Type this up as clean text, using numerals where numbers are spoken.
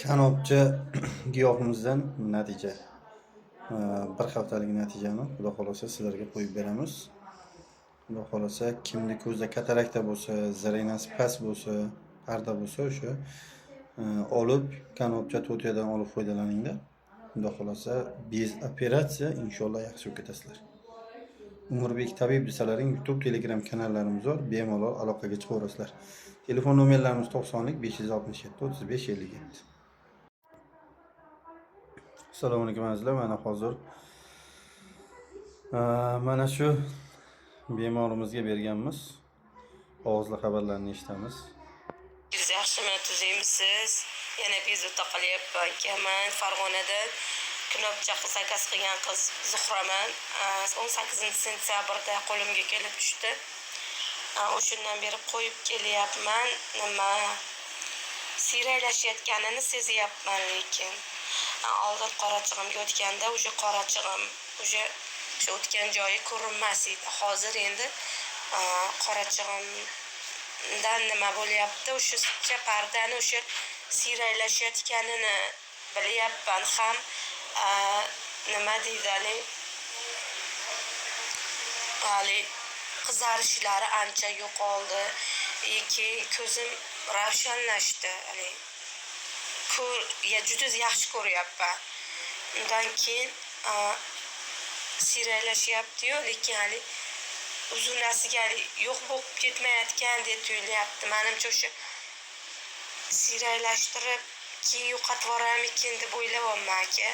Kanopcha giyohimizdan natija. Bir haftalik natijani Xudo xohlasa sizlarga qo'yib beramiz. Xudo xohlasa kimni ko'zida katarakta bo'lsa, зрения si past bo'lsa, parda bo'lsa, o'sha olib kanopcha to'tiyadan olib foydalaninglar. Xudo xohlasa без operatsiya inshaalloh yaxshi bo'lib ketasizlar. Umurbek tabib desalaring YouTube, Telegram kanallarimiz bor. Bemalol aloqaga chiqaverasizlar. Telefon nomerlarimiz 90 567 35 57. Assalomu alaykum, azizlar. Mana hozir mana shu bemorimizga berganmiz. Ovozli xabarlarni eshitamiz. Siz yaxshimi, tuzukmisiz? Yana bezovta qilyapman. Man Farg'onada knopcha zakaz qilgan qiz Zuhraman. 18 sentyabrda qo'limga kelib tushdi. O'shandan beri qo'yib kelyapman. Nima, siyraklashayotganini sezyapman lekin. Oldin qorachig'imga o'tganda уже qorachig'im уже o'sha o'tgan joyi ko'rinmas edi. Hozir endi qorachig'imdan nima bo'lyapti, o'sha pardani o'sha siyraklashayotganini bilyapman ham. Nima deydi, haligi qizarishlari ancha yo'qoldi и keyin ko'zim ravshanlashdi, haligi ko'r ya juda yaxshi ko'ryapman. Undan keyin siyraklashyaptiyu, lekin hali uzunasiga hali yo'q bo'lib ketmayotgandek tuyulyapti. Manimcha, o'sha siyraklashtirib keyin yo'qotib yuboramikin deb o'ylayapman, aka.